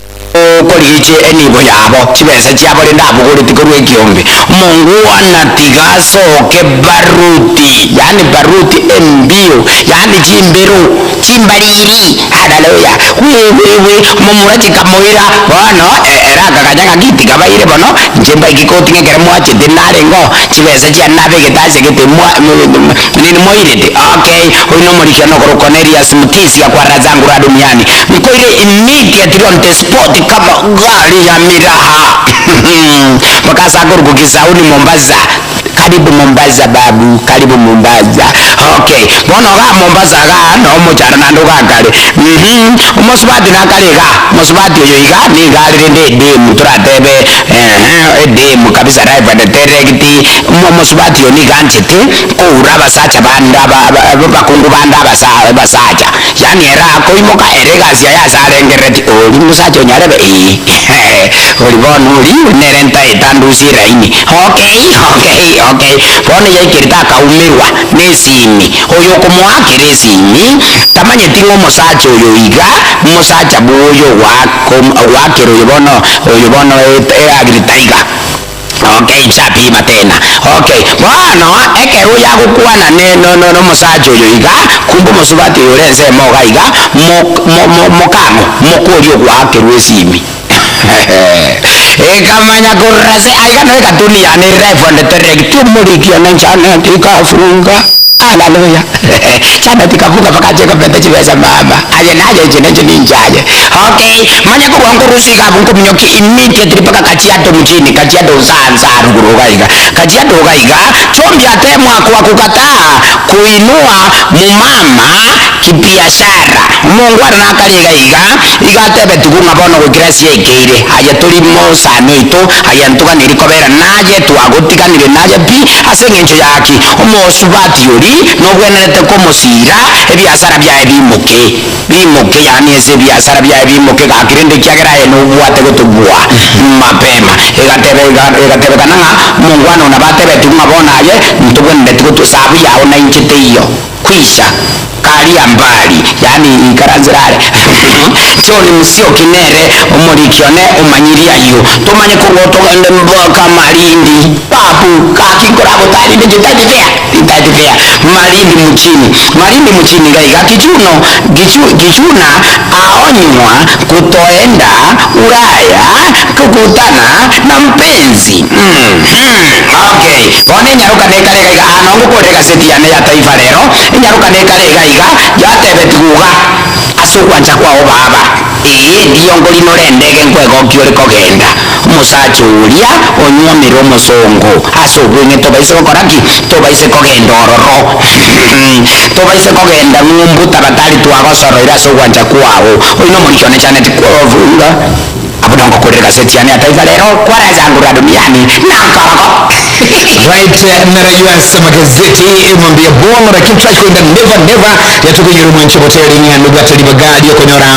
korigia enibo yabo chibesa chiabo rende abogoreti korwa ekiombe. Omongwana tiga asoke baruti yaani baruti embio yaani chimbero chimbariri haleluya wi wi wi omomura chikamoira bono ere akaganya ng'aki tiga baire bono inche mbaike koti ng'a ekero mwachete narenge oo chibesa chiane nabegete ase gete mwa nini moirete okay oyio nomorikia nokoro Cornelius Mutisia kwa raha zangu raha duniani nkoire immediately on the spot kama gari ya miraha mpaka ase akorokwa Kisauni Mombasa karibu Mombasa babu karibu Mombasa okay bono igaa Mombasa igaa no omochando naende ogakare omosubati nakare igaa omosubati oyo iga nigo are rende edemu toratebe eeh edemu kabisa live and direct omosubati oyo nigo anchete koura abasacha bande aba abakungu bande abasa abasacha yaani ere akoimoka ere egasi yaye ase arengereretie oria omosacha onyarebe eeh oria bono oria nere ntaete andusie eraini okay okay okay bono yaikerete akaumerwa na esimi oyo okomoakera esimi tamanyeti ng'a omosacha oyo iga omosacha bwa oyo ogoakera oyo bono oyo bono eagirete iga. Okay, nchapima tena. Okay, bono ekero oyo agokwana ne no no nomosacha oyo iga, kumbe omosubati oyo ore ensemo iga iga, mo mo mo mokang'o, moka oria ogoakerwa esimi. Ekamanya korora ase aiga noe ekatuni yane ere live and direct, omoriki one Janet ikafunga. Haleluya. Janet ikafunga mpaka ache kobeta chibesa mama. Aye naye inche nenche ninche aye. Okay, manya korwa nkorusia iga abwo nkominyokia immediately mpaka Kajiado mjini, Kajiado nsa nsa ruguru iga iga. Kajiado iga iga, Chombi atemwa kwa kukataa kuinua mumama kibiashara. Omongwana nakare iga iga, iga atebetigwe ng'a bono goikera ase yaikeire, aye tori mosani oito, aye ntoganeiri kobera naye, twagotiganire naye pi, ase eng'encho yaki? Omosubati oria nobwenerete komosiira ebiasara biaye bimoke, bimoke, yaani ase ebiasara biaye bimoke gaki rende ekiagera aye nobwate gotobua mapema. Egatebe egatebekana ng'a omongwana oyo nabo atebetigwe ng'a bono aye ntobwenereti gotu esabu yao nainche teiyo. Kwisha. Karia mbali, yaani ikaranzera are. John Musyoki nere omoriki one omanyirie ayio. Tomanye korwa otogende mpaka Malindi. Babu, gaki nkoragotarinde inche tari fair, titari fair. Malindi mchini, Malindi mchini iga iga Kichuno, Gichu, Gichuna aonywa kutoenda Ulaya kukutana na mpenzi. Okay, bono enyaroka nekare iga iga, aa nongokorera egaseti yane ya Taifa Lero, enyaroka nekare iga iga, yatebetigwe iga, Ase ogwancha kwao baba, ee, ndiongo rino rendege nkwegokia ore kogenda. Omosacha oria onyuomire omosongo ase obweng'e tobaise gokora ki? Tobaise kogenda ororo. Tobaise kogenda ng'umbu tabatari twagosoroire ase ogwancha kwao. Oyio nomoriki one Janet Kwovunga. Abwo nongo. Mokorire gaseti yane ya Taifa Leo kwara zangu la duniani na nkorogo. Right, narayo ase magazeti emambia bono, lakini twakwenda never never yatukunyura mwancho boteri ng'ano bwatari bagari okonyora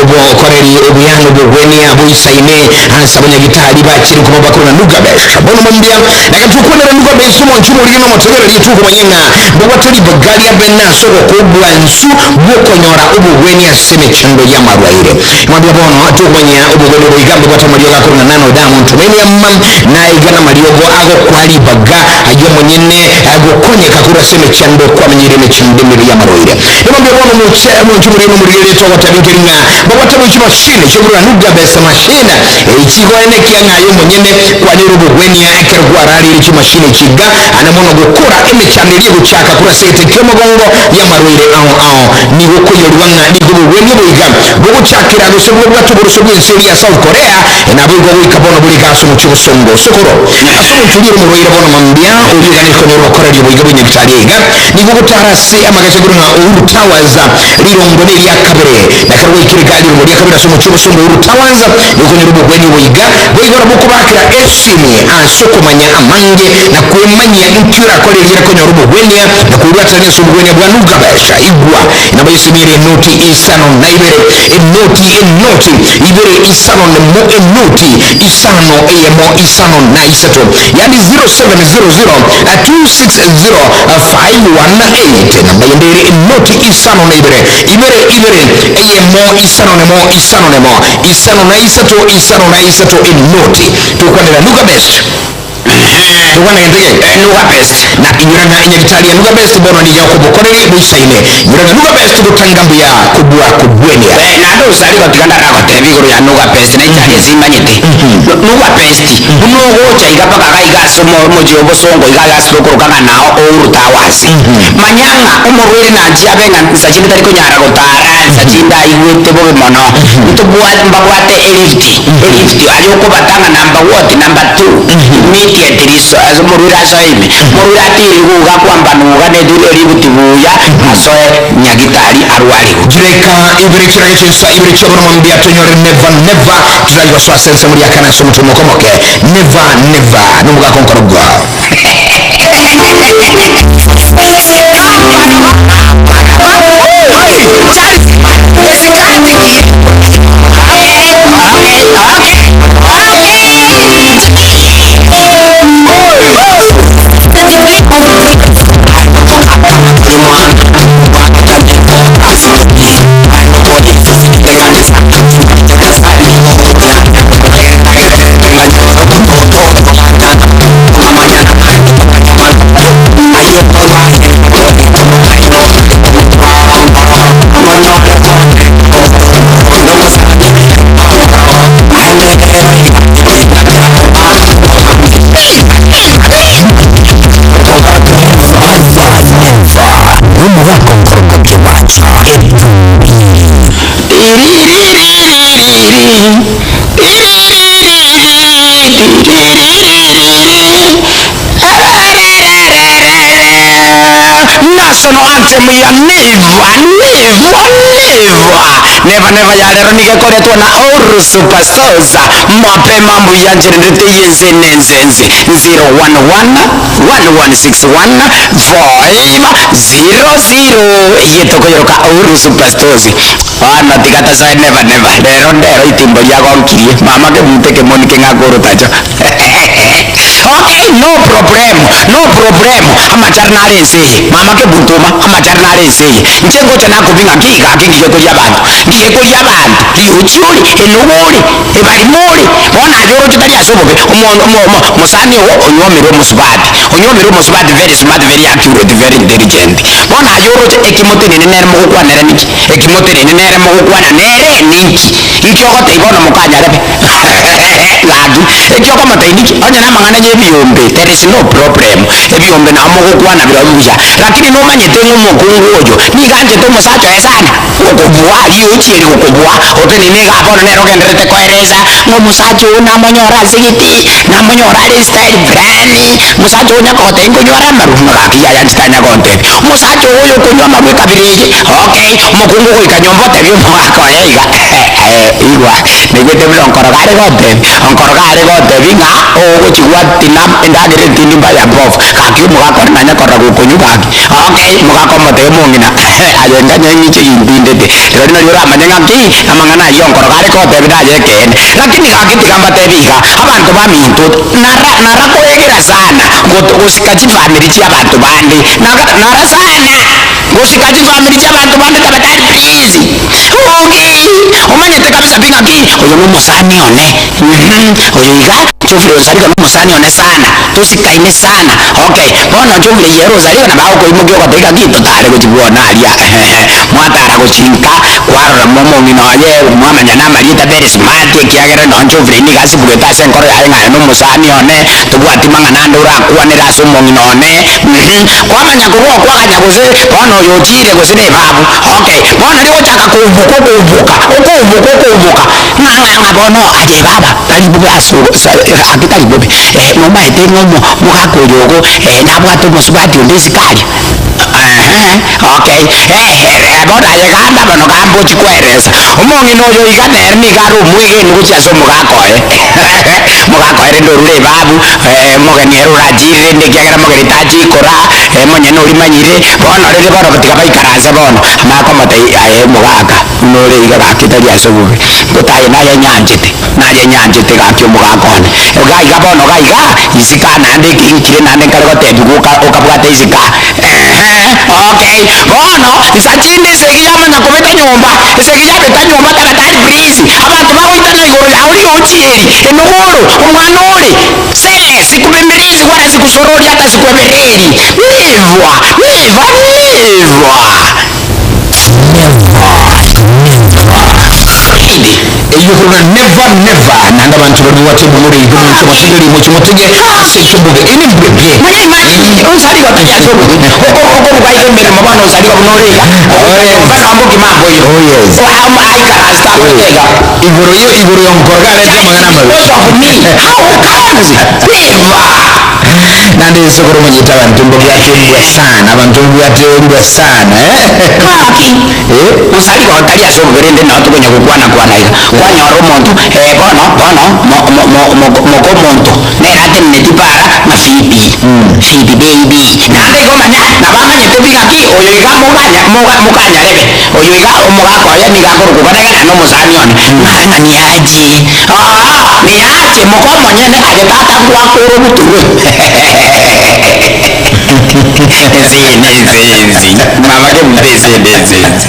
obokoreri obuyano bogwenia boisaine ase abanyagitari bakiri kuma bakuru na nugabesha bono mambia nakatukwonera nugabesha omoncho morigino motegereri tukumanyeng'a bobwatari bagari abena soko kobwa nsu bwokonyora obogwenia ase emechando ya marwaire mwambia bono tukumanya obogwenia boigambe bwatamariogo akuru na nano damu ntumeniamma naigana mariogo agokwaribaga ayo monyene agokonyeka kura ase emechando kwamenyire emechando emebe ya marwaire nimwambia bono muche omoncho morigino morigere togotebinkering'a bobwataboichi mashine chiogurura nugabesa mashine echigoene kiang'ayo monyene kwanyora obogwenia ekero kwararire chimashine chiga ana mono gokora emechando eria egochaka kura ase egete kia omogongo ya marwaire ao ao nigo koyorwa ng'a nigo obogwenia boiga bogochakera gose bwobwate oboroso bwa ense eria ya South Korea nabo igo goika bono bori gase omochie obosongo sokoro ase omonto oria ore omorwaire bono mambia oria ogane konyora obokoreri oboiga bwa nyagitari iga nigo gotara ase amagacho igoro ng'a Uhuru Towers rirongo na eria kabere na ekero gwaikire iga rirongo ria kabere ase omochie obosongo Uhuru Towers nigo okonyora obogwenia oboiga boigoro bokobakera esimi ase okomanya amange na kwemanyia inki orakore erio konyora obogwenia na kobwaterania ase obogwenia bwa Nugabesha igwa enamba y'esimi ere enoti isano na ibere enoti enoti ibere isano nemo enoti isano eyemo isano na isato yani 0700 260 518 namba yende ere enoti isano na ibere ibere ibere eyemo isano nemo isano nemo isano na isato isano na isato enoti tukwanera Nuga Best tukwana gentege Nuga Best na inyuranga inyagitari ya Nuga Best bono ni yakobokoreri boisaine inyuranga Nuga Best gotanga mbuya kubwa kubwenia. Naende osari gotiga ndaragotebi igoro ya Nuga Best na echari esimanyete. Nuga Best buna ogocha iga mpaka iga iga ase omochi obosongo iga iga ase tokoroka ng'a nao Uhuru Towers. Manya ng'a omorwaire nanchia abe ng'a nsa chinde tari konyara gotara nsa chinde aigwete bobe mono ntobwate mbabwate elift elift aye okobata ng'a number what number two immediately so ase omorwaire asoe ime omorwaire atirigwe iga akwambana iga na elift buya asoe nyagitari arwarigwe. Jireka ibere chirage chinsa ibere chioboro mwambia tonyore never never turayibasoa sense muri akana ase omoto mokomoke never never nomogaka nkorogwa. National anthem ya never never never never never ya lero nigekoretwo na Oru Superstars mapema mbuyanjererete yenze nenzenze 011 1161 500 yetokoyoroka Oru Superstars ana tigata never never lero ndero itimbo ryagonkirie mama kebute kemoni keng'akorotacho. Okay, no problem, no problem. Amachari nare enseye mama kebuntuma amachari nare enseye inche ngocha nakobinga ngigake ngige koria abanto ngige koria abanto riuchiuri enuguri ebarimuri bono aye oroche tari ase obobe mosani ogo onyuomire omosubati onyuomire omosubati very smart very accurate very intelligent bono aye oroche ekimotenene nere mogokwanera niki ekimotenene nere mogokwana nere ninki inki ogoteba bono mokanyarebe gaki. Eki okomotebia niki? Onye namang'ana y'ebiombe, there is no problem, ebiombe nao mogokwana birobio buya, lakini nomanyete ng'a omokungu oyo nigo anchete omosacha oye sana, gokobua aria ochieri gokobua, otenene igaa bono nere ogendererete koeresa ng'a omosacha oo namonyore ase gete, namonyore are estyle fulani, omosacha oo onye kogotebia nkonywa are amarwa, ng'a gaki yaya inche tanya gontebia, omosacha oo oyo okonywa amarwa ekabira eye, okay, omokungu ogoika nyomba otebia omogaka oye iga igwa, naigwete buna onkoroga are gontebia, onkoroga are gontebia ng'a ogochi gwatina endagera etindi mbaya mbovu, gaki omogaka one nanya korora gokonywa gaki, okay, omogaka omotebia omong'ina aye nganye ng'iche gintindete, rirorio nario oramanye ng'aki, amang'ana ayio onkoroga are gontebia naye ekeene. Lakini gaki tiga mbatebie iga, abanto baminto, nara nara koegera sana got gosika chifamiri chia abanto bande, naga nara sana gosika chifamiri chia abanto bande tafadhali please. Oki, omanyete kabisa pi ng'aki, oyo nomosani one, mh, oyo iga, Geoffrey Onsarigo nomosani one sana, tosikaine sana, okay. Bono Geoffrey ere Onsarigo nabo agokoimokia ogotebia ng'aki, totare gochia bwone aria, mwatara gochia nka, kwarora momong'ina oye, mwamanyana amarieta very smart ekiagera nonye Geoffrey nigo asibugete ase enkoro yaye ng'a aye nomosani one, tobwati mang'ana ande orakwanere ase omong'ina one, mh, kwamanya korwa okwaganya gose bono oyo ochire gose na ebabu, okay. Bono rigochaka kouboka okouboka, okouboka okouboka, ng'a ng'a ng'a bono aye baba, tari bobe ase gaki tari bobe, nomaete ng'a omo omogaka oyo ogo nabwate omosubati onde isiko aria. Eeh, okay, eh, bono aye gamba bono gamba ochie koeresa. Omong'ina oyo iga nere nigo are omwegeni gochia ase omogaka oye. Omogaka oye rende orure ebabu, omogeni ere orachire rende ekiagera mogeni tachikora, omonyene oria manyire, bono rende bono tiga baikaranse bono, amanye komotebia aye omogaka, buna ore iga gaki tari ase obobe, gose aye naye nyanchete, naye nyanchete gaki omogaka one. Iga iga bono iga iga, isiko aa naende enkire naende nkare gotebiwa oka okabwata isiko aa. Eeh, okay. Bono, nsa chinde esegi yamanya kobeta nyomba, esegi yabeta nyomba tafadhali please, abanto bagoitana igoro yao riochieri, enogoro, omwana ore, sele, sikubembelezi wala sikusorori hata sikuebereri, never, never, never. Eyio korwa never never naende abanto baria babwate omomura igo moche motige rimoche motige ase ekio mbobe eye nembuya pi. Manya imagine onsarigo tari ase obobe okoruga iga emeremo bono onsarigo buna ore iga ogoika nyomba noo mbokima mboiyo Oh yes. aikaranse takorete iga. Igoro yo igoro yonkoroga arete amang'ana amabe. Because of me how comes never. Naende ase okoromanyete abanto mbabwate embwa sana abanto mbabwate embwa sana eh. Ng'aki? Eh. Onsarigo tari ase obobe rende noo tokonya gokwana kwana iga kwanyora omonto eh bono bono mo mo mo moko moko omonto nere ateneneti para ng'a Phoebe Phoebe baby naende igo omanya nabo amanyete pi ng'aki oyo iga moganya moga mokanyarebe oyo iga omogaka oye nigo akorokwa bana iga naende omosani one ng'a ng'a niaje oo niache moka omonyene aye tata gwakora oboturwe ense eye nense ense mama kebuta ense eye nense ense.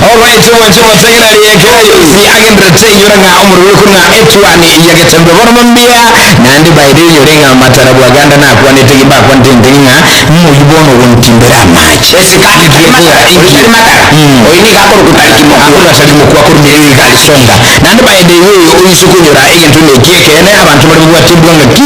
Alright, omwanche omotegereri ekero yonsi agenderete inyora ng'a omorwere korwa ng'a etuani ya getembe bono mambia naende by the way inyore ng'a matara bwaganda nakwanete mbakwanete ntege ng'a ng'oyio bono ogontimbera amache Esikari tari matara, oyo tari matara, oyo nigo akorokwa tariki mokwa. Akorwa tariki mokwa korwa miriri iga alisonga naende by the way oise konyora egento buna eki ekeene abanto bare babwate embwa ng'aki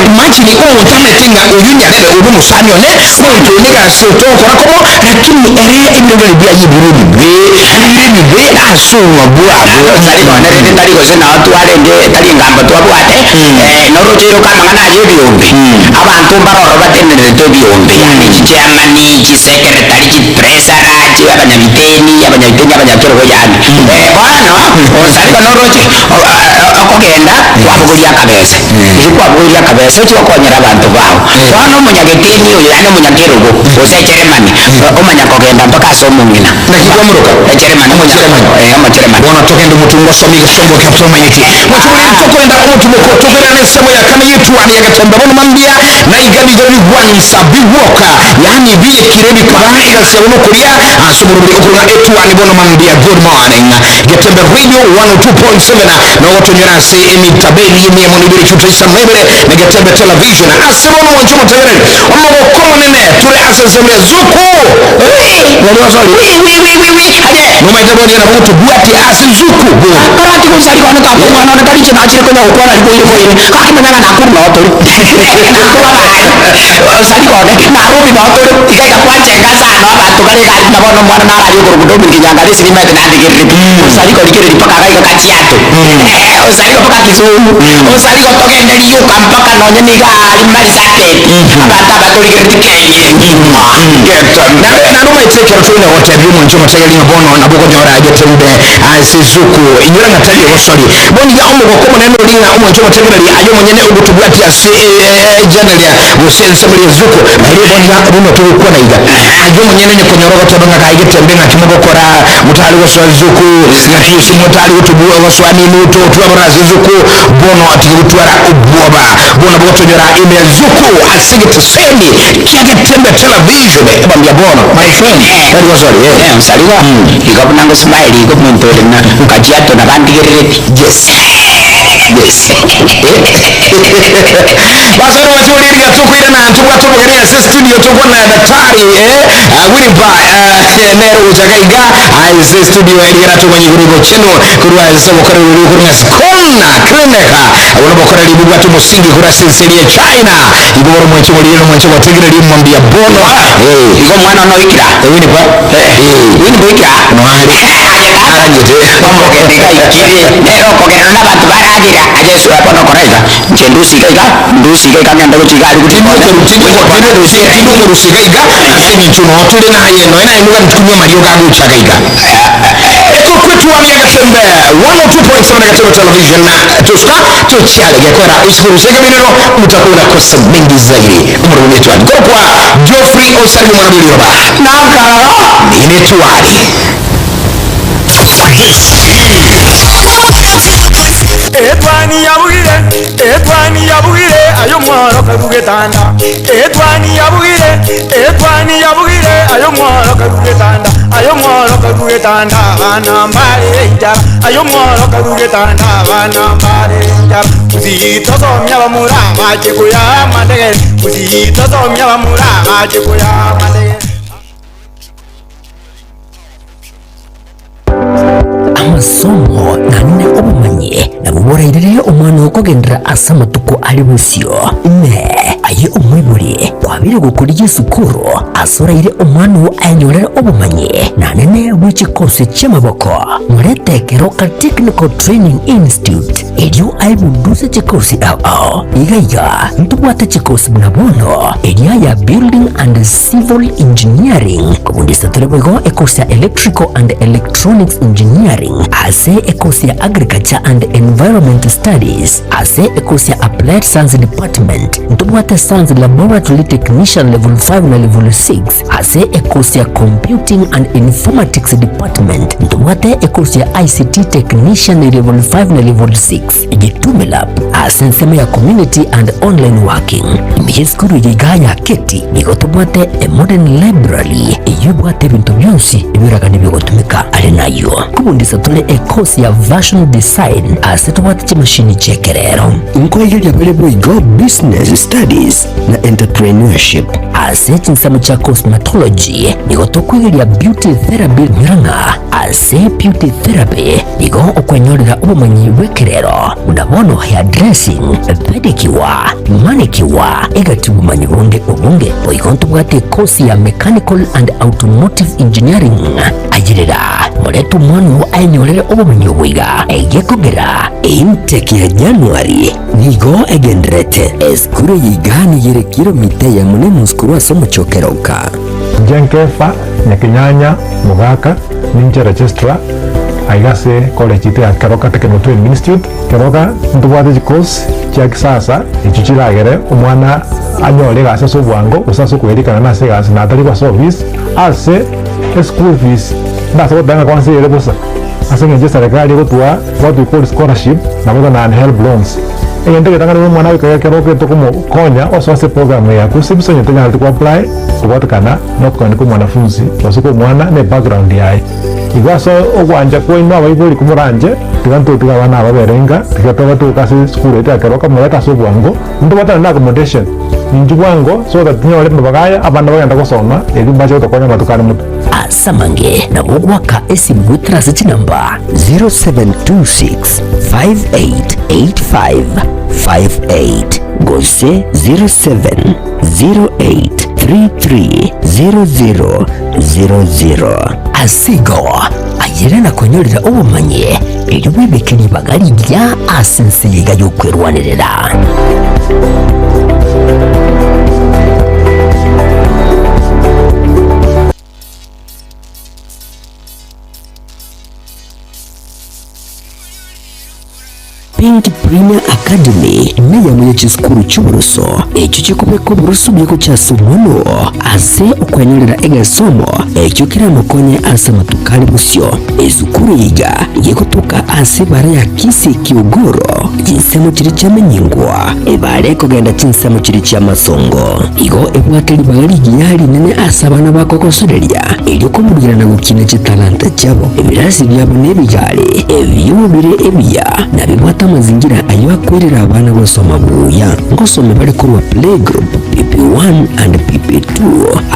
imagine omonto amaete ng'a oyio nyarebe oyo nomosani one omonto oyo negasi togokora komo lakini ere ebirengererio biaye bire ebibe bire ebibe ase obogima bwabo. Tari nonye rende tari gose nao twarenge tari engambo twabwate noroche iroka amang'ana aya ebiombe abanto mbare ororo batenenerete ebiombe yaani chichairman chisecretary chitreasurer chi abanyabiteni abanyabiteni abanyakerogo yaani bono onsarigo noroche okogenda kwabogoria akabesa riria kwabogoria akabesa ochie gokonyera abanto bao bono omonyageteni oyo yaani omonyakerogo gose echairman omanya kogenda mpaka ase omong'ina Naki kwamoroka? Echairman Omochairman. omochairman. Bono togende omotungo osome egesongo ekero tomanyeti. Mochumoreri tokoenda omotumoko tokoirana ensemo ya kane y'etuani ya getembe bono mambia na iga nigo bigwansa bigwoka yaani biyekire bikaba egasi yabo nokoria ase omoroberi okorwa etuani bono mambia good morning getembe radio 102.7 nogotonyora ase ase emitaberi emiemo na ibere chiuta isano na ibere na Getembe Television. Ase bono mwanche omotegereri, omogoko omonene tore ase ensemo ya Zuku. Nari osori wi wi wi wi wi aye nomaete boria nabo gotobwatia ase Zuku bo. Karati gonsari bono tata omwana one tari inche nachire konya gokwana riboire boire gaki manya ng'a Nakuru noo tore Nakuru abare onsari bono Nairobi noo tore iga iga kwanchenga sana abanto bare egari buna bono omwana nararia okorokwa Dominic Nyangare esirimete nandigerere pi onsari korigereria mpaka iga iga Kajiado onsari mpaka Kisumu onsari togende rioka mpaka nonye niga aria Marsabit abanto aba torigeretie Kenya engima. Naende naende omaete ekero tore gotebia omonto omotegereri ng'a bono nabo okonyora getembe ase esuku, inyora ng'a tari ogosori. Bono iga omogoko omonene oria ng'a omonto omotegereri aye omonyene ogotobwatia ase ejana eria gose ensemo eria esuku, naende bono iga buna togokwana iga, aye omonyene onye konyora ogoteba ng'a kai getembe ng'aki mogokora motari gosoa esuku, ng'aki gose motari gotobua gosoa ninwe totwabora ase esuku, bono tiga gotwara obwoba. Bono bogotonyora ime ya Zuku ase egeteseni kia Getembe Television. Eba mbuya bono my friend. Tari gosori eh. Eh, onsarigo, igo buna ngosmile igo omonto ore buna Kajiado nabandigerereti. Yes. Yes. Basore bachoririga tokoirana tobwate obogeni ase studio tokwana daktari eh, Willipa eh, nere gochaka iga ase studio erigera tomanye igoro gocheno korwa ase obokoreri oria okorwa ng'a Skona Clinic Abwo nabokoreri bobwate omosingi korwa ase ense eria ya China. Igo bono mwanche morire na mwanche gwategereria mambia bono. Eh. Igo omwana one oikire aa. Winnie pa. Eh. Winnie boikire aa. Noare. Aye tata. Aranyete. Omogeni iga aikire, nere okogenda nabanto baragera. Aye Yesu bono okora iga, inche ndusie iga iga, ndusie iga iga ngende gochia iga aria gochia konya. Tindikorusia iga iga ase eng'encho noo tore naye, nonya naye nigo tikunywa amariogo agocha iga iga. Ekokwetwania Getembe 102.7 Getembe Television na Tuska tochiare gekora isikurusia ekeminero mutakuwa unakosa mengi zaidi omoroboni etwani korokwa Geoffrey Osari omwana bw'eriroba Nakarora. nine etwani. Etwani yabugire, etwani yabugire, aye omworo karue getanda. Etwani yabugire, etwani yabugire, aye omworo karue getanda. Aye omworo karue getanda, abana mbare enchara. Aye omworo karue getanda, abana mbare enchara. Gusii tosomia abamura bache koyaa amandegere. Gusii tosomia abamura bache koyaa amandegere. Amasomo naende obomanyi nabwo borairere omwana oo kogenderera ase amatuko are bosio. Inee! Aye omoibori, kwabeire gokorigia esukuru ase oraire omwana oo ayenyorere obomanyi naende bwe chikosi chi'amaboko? Morete Keroka Technical Training Institute erio aebunduse chikosi ao ao. Iga iga ntobwate chikosi buna bono eria ya Building and Civil Engineering, kobundisa tore boigo ekosi ya Electrical and Electronics Engineering, ase ekosi ya Agriculture and Environment Studies, ase ekosi ya Applied Science Department, ntobwate Science Laboratory Technician Level 5 na Level 6, ase ekosi ya Computing and Informatics Department, ntobwate ekosi ya ICT Technician Level 5 na Level 6. Gitume Lab ase ensemo ya Community and Online Working. Ime y'esukuru eye igaa ya Keti nigo tobwate a modern library eyio ebwate ebinto bionsi ebiragane bigotumeka are nayio. Kobundisa tore e course ya Fashion Design ase tobwate chimashini chi'ekerero. Nkoigeria bare boigo Business Studies na Entrepreneurship. Ase chinsemo chia Cosmetology nigo tokoigeria Beauty Therapy nyora ng'a ase Beauty Therapy Nigo okwenyorera obomanyi bw'ekerero, buna bono hairdressing, pedicure, manicure, egati obomanyi bonde obonge. Boigo ntobwate ekosi ya Mechanical and Automotive Engineering. Ayerera, morete omwana oo aenyorere obomanyi obo iga, egekogera Intake ya January nigo egendererete. Esukuru eye iga nigo ere kilomita eyemo na enusu korwa ase omochie o Keroka. Inche Nkefa, Nyakenyanya, Mogaka, ninche registrar aiga ase college yaito ya Keroka Technical Training Institute. Keroka ntobwate chicourse chia kisasa echio chiragere omwana anyore egasi ase obwango gose ase okoerikana nase egasi na atari gosoa ofisi ase eschool fees ndase goteba ng'a kwansa ere bosa ase eng'encho eserekari egotoa what we call scholarship nabo tokonyora helb loans. Egento egetang'ani buna omwana goika ekero tokomokonya osoa ase eprogram eye ya KUCCPS onye tonyareti ko apply kobwatekana nokogania kwa omwanafunzi gose kwa omwana na ebackground yaye. Igo ase ogwancha kwaino abaibori komoranche, tiga ntotige abana aba babere inga, tiga tobatoke ase esukuru yaito ya Keroka, morete ase obwango, ntobwatane na accommodation, inchuo bwango so that tinyore amabaga aya, abana bagende gosoma, erio mbache gotokonya amatuko are motwe. Ase amange nabo goaka esimu goetera ase chinamba 0726 5885 58 gose 0708 330000. Ase igo, ayere nakonyorera obomanyi, erio bwebeke ribaga rigiya ase ense eye iga y'okwerwanerera. Pink Premier Academy neyamo ye chisukuru chi'oboroso echio chikobeka oboroso buya gochia ase omwana oo ase okwenyorera egesomo ekio keramokonye ase amatuko are bosio. Esukuru eye iga gegotoka ase ebara ya Kisii Kiogoro, chinsemo chiria chiamenyingwa, ebara ekogenda chinsemo chiria chi'amasongo. Igo ebwate ribaga rigiya rinene ase abana bakogosoreria erio koburugerana na gokina chitalanta chiabo. Ebirasi biabo nebigari, ebio bire ebiya, na bibwate amazingira ayio akwerera abana gosoma buya. Ngosome bare korwa playgroup, PP1 and PP2,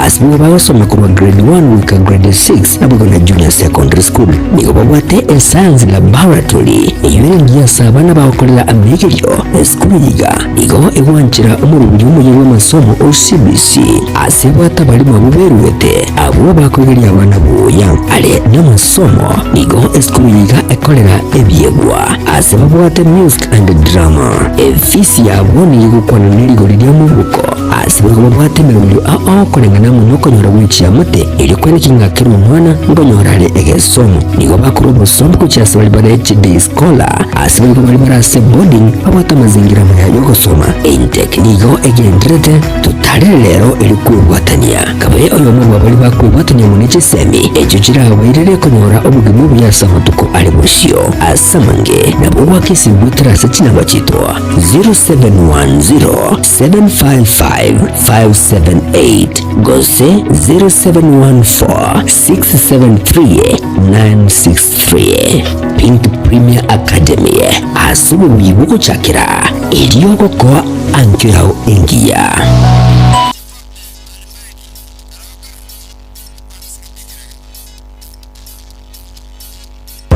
ase nigo bagosoma korwa grade 1 goika grade 6 naboigo na junior secondary school. Nigo babwate escience laboratory eyio ere engiya ase abana bagokorera amegerio. Esukuru eye iga igo egwanchera omoroberi omoyia bw'amasomo o CBC ase ebwate abarimo abwo beruete abwo bakoigeria abana buya are namasomo. Nigo esukuru eye iga ekorera ebiegwa ase babwate music and drama. Efisi yabo nigo egokwana nerigori ria mobuko ase boigo babwate emeroberio ao koreng'ana amo nokonyora gwe chiamate erio kweneki ng'a kera omwana nkonyora are egesomo. Nigo bakorwa obosomba gochia ase baria bare chiday scholar ase boigo baria bare ase boarding babwate amazingira amaya yogosoma. Intake nigo egendererete totarere rero erio kwebwatania. Kabe oyomo bwa baria bakwebwatania amo ne chisemi echio chirabairere konyora obogima obuya ase amatuko are bosio. Ase amange nabo goaka esimi goetera ase chinamba chiaito 0710 755 578 gose 0714 673 963. Pink Premier Academy ase obobuya bw'ogochakera erio ogokoa ankio yao engiya.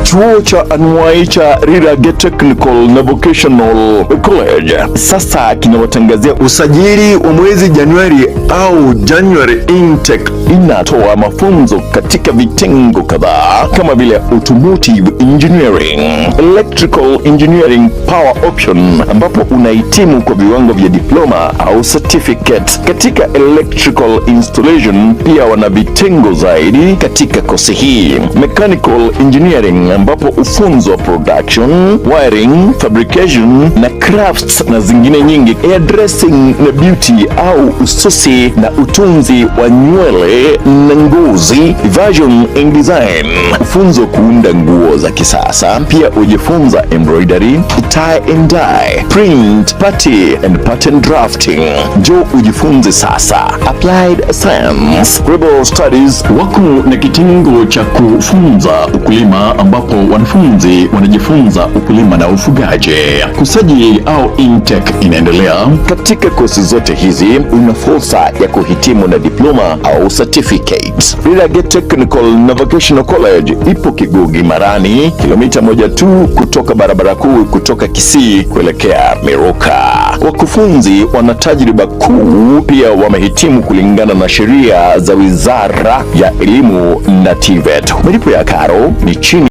Chuo cha anuai cha Rirage Technical na Vocational College sasa kinawatangazia usajili wa mwezi Januari au January intake. Inatoa mafunzo katika vitengo kadhaa kama vile automotive engineering, electrical engineering power option, ambapo unahitimu kwa viwango vya diploma au certificate katika electrical installation. Pia wana vitengo zaidi katika kosi hii, mechanical engineering, ambapo ufunzo wa production, wiring, fabrication na crafts na zingine nyingi, hairdressing na beauty au ususi na utunzi wa nywele na ngozi, fashion and design, ufunzo kuunda nguo za kisasa. Pia ujifunza embroidery, tie and dye, print, party and pattern drafting. Njoo ujifunze sasa. Applied Science, Rebel Studies wako na kitengo cha kufunza ukulima ambapo wanafunzi wanajifunza ukulima na ufugaji. Kusajili au intake inaendelea. Katika kosi zote hizi una fursa ya kuhitimu na diploma au certificate. Rirage Technical na Vocational College ipo Kigugi Marani, kilomita moja tu kutoka barabara kuu kutoka Kisii kuelekea Miruka. Wakufunzi wana tajriba kuu, pia wamehitimu kulingana na sheria za Wizara ya Elimu na TVET. Malipo ya karo ni chini